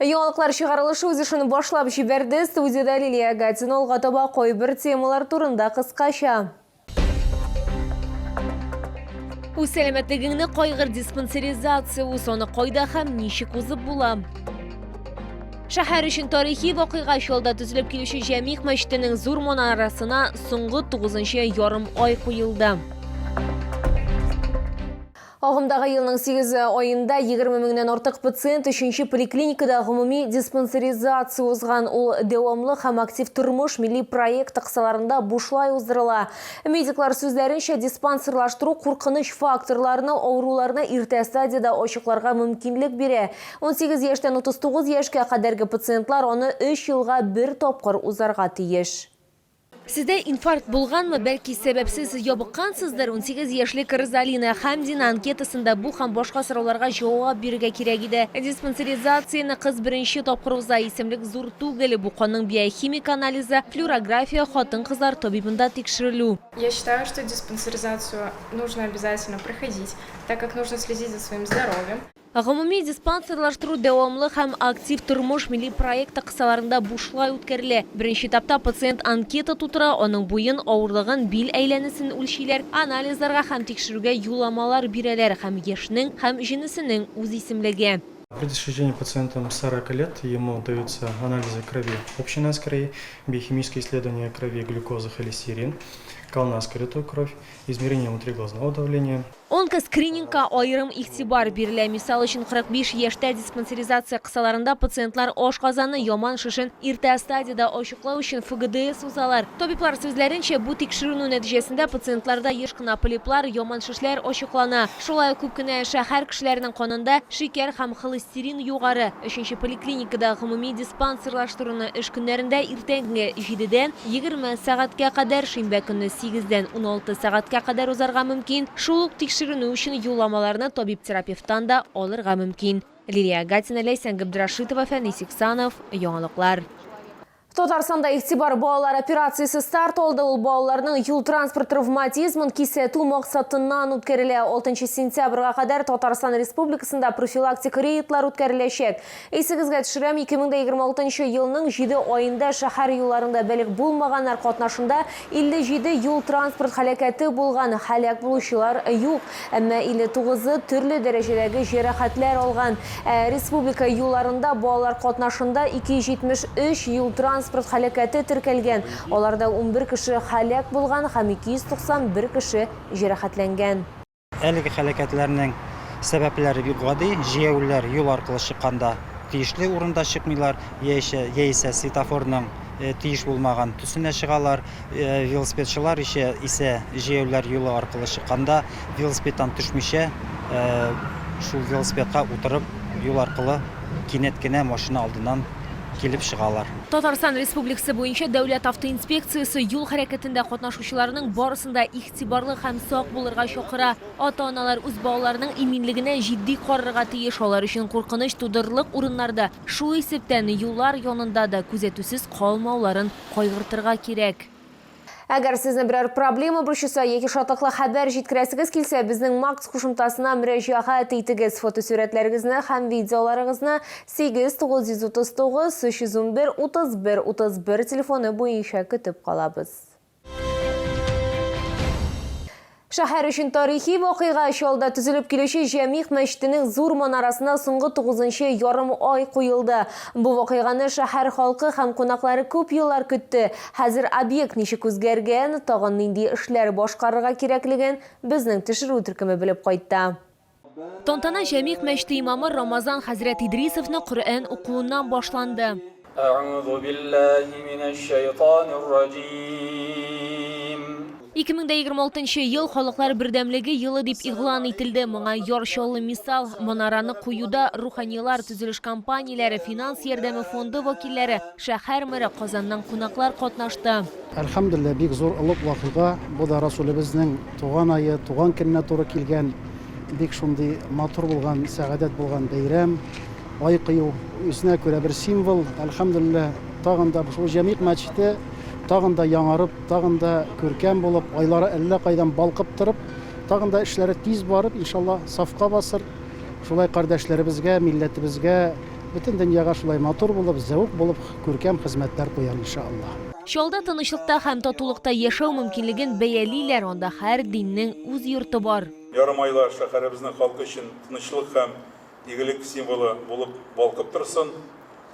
Яңалыклар чыгарылышы үз эшен башлап җибәрде. Студиядә Лилия Гатина алга таба кайбер темалар турында кыскача. Үз сәламәтлегеңне кайгыр диспансеризация уз, аны кайда һәм ничек узып була? Шәһәр өчен тарихи вакыйга Чалда төзелеп килүче Җәмигъ мәчетенең зур манарасына соңгы тугызынчы ярым ай куелды. Агымдагы елның 8 аенда 20 меңнән артык пациент өченче поликлиникада гомуми диспансеризация узган. Ул дәвамлы һәм актив тормыш милли проекты кысаларында бушлай уздырыла. Медиклар сүзләренчә, диспансерлаштыру куркыныч факторларны, авыруларны иртә стадиядә ачыкларга мөмкинлек бирә. 18 яшьтән 39 яшькә кадәрге пациентлар аны өч елга бер тапкыр узарга тиеш. Сездә инфаркт булганмы, бәлки сәбәпсез ябыккансыздыр? 18 яшьлек Розалина Хәмзина анкетасында бу һәм башка сорауларга җавап бирергә кирәк иде. Диспансеризацияне кыз беренче тапкыр уза, исемлек зур түгел, бу канның биохимик анализы, флюорография, хатын-кызлар табибында тикшерелү. Я считаю, что диспансеризацию нужно обязательно проходить, так как нужно следить за своим здоровьем. Гомуми диспансерлаштыру дәвамлы һәм актив тормыш милли проекты кысаларында бушлай үткәрелә. Беренче этапта пациент анкета тутыра, аның буен, авырлыгын, бил әйләнесен үлчиләр, анализларга һәм тикшерүгә юлламалар бирәләр һәм яшенең һәм җенесенең үз исемлеге. При достижении пациентом 40 лет ему даются анализы крови общий наскорый, биохимические исследования крови, глюкоза, холестерин, кал на скрытую кровь, измерение внутриглазного давления. Онкоскринингка аерым игътибар бирелә. Мисал өчен, 45 яшьтә диспансеризация кысаларында пациентлар ашказаны яман шешен иртә стадиядә ачыклау өчен ФГДС узалар. Табиблар сүзләренчә, бу тикшеренү нәтиҗәсендә пациентларда еш кына полиплар, яман шешләр ачыклана. Шулай ук күп кенә шәһәр кешеләренең канында шикәр һәм холестерин югары. Өченче поликлиникада гомуми диспансерлаштыруны эш көннәрендә иртәнге җидедән 20 сәгатькә кадәр, шимбә көнне сигездән 16 сәгатькә кадәр узарга мөмкин. Шул ук тикшеренү өчен юлламаларны табиб-терапевттан да алырга мөмкин. Лилия Гатина, Ләйсән Габдрашитова, Фәнис Иксанов, Яңалыклар. Татарстанда Игътибар балалар операциясе старт алды. Ул балаларның юл-транспорт травматизмын кисәтү максатыннан үткәрелә. 6 сентябрьгә кадәр Татарстан Республикасында профилактик рейдлар үткәреләчәк. Исегезгә төшерәм, 2026 елның җиде аенда шәһәр юлларында балигъ булмаганнар катнашында 57 юл-транспорт һәлакәте булган, һәлак булучылар юк. Әмма 59-ы төрле дәрәҗәдәге җәрәхәтләр алган. Ә республика юлларында балалар катнашында 273 юл-транспорт һәлакәте теркәлгән, аларда 11 кеше һәлак булган һәм 291 кеше җәрәхәтләнгән. Әлеге һәлакәтләрнең сәбәпләре бик гади, җәяүлеләр юл аркылы чыкканда тиешле урында чыкмыйлар, яисә светофорның тиеш булмаган төсенә чыгалар, Велосипедчылар исә исә җәяүлеләр юлы аркылы чыкканда велосипедтан төшмичә, шул велосипедка утырып юл аркылы кинәт кенә машина алдыннан килеп чыгалар. Татарстан Республикасы буенча Дәүләт автоинспекциясе юл хәрәкәтендә катнашучыларның барысын да игътибарлы һәм сак булырга чакыра. Ата-аналар үз балаларының иминлегенә җитди карарга тиеш, алар өчен куркыныч тудырырлык урыннарда, шул исәптән юллар янында да күзәтүсез калмауларын Кайгыртырга кирәк. Әгәр сезне берәр проблема борчыса яки шатлыклы хәбәр җиткерәсегез килсә, безнең Макс кушымтасына мөрәҗәгать итегез. Фотосурәтләрегезне һәм видеоларыгызны 8 939 311 31 31 телефоны буенча көтеп калабыз. Шәһәр өчен тарихи вакыйга Чалда төзелеп килүче Җәмигъ мәчетенең зур манарасына соңгы тугызынчы ярым ай куелды. Бу вакыйганы шәһәр халкы һәм кунаклары күп еллар көтте. Хәзер объект ничек үзгәргән, тагын нинди эшләр башкарырга кирәклеген безнең төшерү төркеме белеп кайтты. Тантана Җәмигъ мәчете имамы Рамазан хәзрәт Идрисовны Коръән укуыннан башланды. Әгъузу биллаһи минәш-шәйтанир раҗим. 2026 нчы ел Халыклар бердәмлеге елы дип игълан ителде. Моңа Яр Чаллы мисал. Манараны куюда руханилар, төзелеш компанияләре, финанс ярдәме фонды вәкилләре, шәһәр мэры, Казаннан кунаклар катнашты. Әлхәмдүлилләһ, бик зур олуг вакыйга. Бу да Расүлебезнең туган ае, туган көненә туры килгән, бик шундый матур булган, сәгадәт булган бәйрәм. Ай кыю, үзенә күрә бер символ. Әлхәмдүлилләһ, тагын да шул Җәмигъ мәчете тагын да яңарып, тагын да күркәм булып, айлары әллә кайдан балкып торып, тагын да эшләре тиз барып, иншаллаһ, сафка басыр. Шулай кардәшләребезгә, милләтебезгә. Бөтен дөньяга шулай матур булып, зәвык булып, күркәм хезмәтләр куяр, иншаллаһ. Чаллыда тынычлыкта һәм татулыкта яшәү мөмкинлеген бәялиләр, анда һәр диннең үз йорты бар. Ярымайлар шәһәребезнең халкы өчен тынычлык һәм игелек символы булып балкып торсын.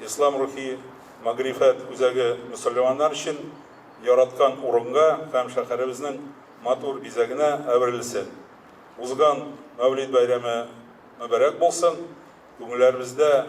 Ислам рухи мәгърифәт үзәге мөселманнар өчен яраткан урынга һәм шәһәребезнең матур бизәгенә әверелсен. Узган Мәүлид бәйрәме мөбарәк булсын, күңелләребездә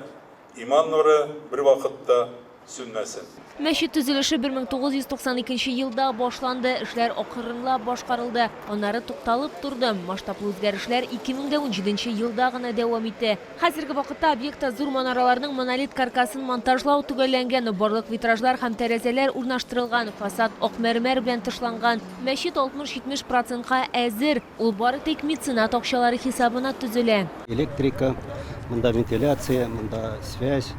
иман нуры бервакытта сүнмәсен. Мәчет төзелеше 1992 елда башланды. Эшләр акрынлап башкарылды. Аннары тукталып торды. Масштаблы үзгәрешләр 2017 елда гына дәвам итте. Хәзерге вакытта объектта зур манараларның монолит каркасын монтажлау төгәлләнгән. Барлык витражлар һәм тәрәзәләр урнаштырылган. Фасад ак мәрмәр белән тышланган. Мәчет 60-70 процентка әзер. Ул бары тик меценат акчалары хисабына төзелә. Электрика, монда вентиляция, монда связь,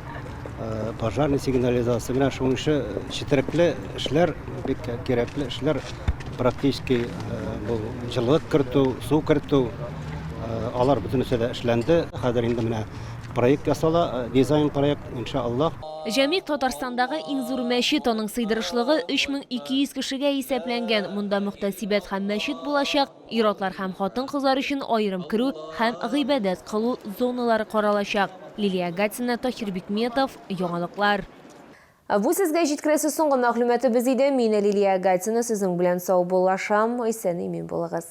пожарный сигнализация. Менә шуның ише четерекле эшләр, бик кирәкле эшләр. Практически бу җылылык кертү, су кертү, алар бөтенесе дә эшләнде. Хәзер инде менә проект ясала, дизайн проект, иншаллаһ. Җәмигъ Татарстандагы иң зур мәчет, аның сыйдырышлыгы 3200 кешегә исәпләнгән. Монда мөхтәсибәт һәм мәчет булачак, ир-атлар һәм хатын-кызлар өчен аерым керү һәм гыйбадәт кылу зоналары каралачак. Лилия Гатина, Таһир Бикметов, Яңалыклар. Бу сезгә җиткерәсе соңгы мәгълүматыбыз иде. Мин Лилия Гатина сезнең белән саубуллашам. Исән-имин булыгыз.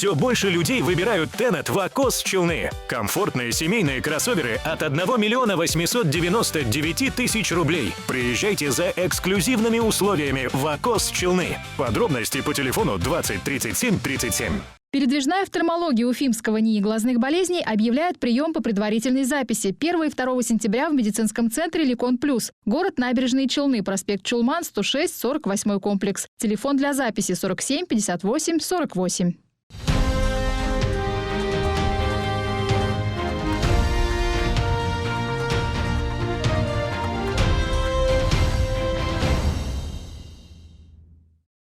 Все больше людей выбирают Тенет Вакос Челны. Комфортные семейные кроссоверы от 1 миллиона 899 тысяч рублей. Приезжайте за эксклюзивными условиями Вакос Челны. Подробности по телефону 20 37 37. Передвижная офтальмология Уфимского НИИ глазных болезней объявляет прием по предварительной записи 1 и 2 сентября в медицинском центре «Ликон Плюс». Город Набережные Челны, проспект Чулман, 106, 48 комплекс. Телефон для записи 47 58 48.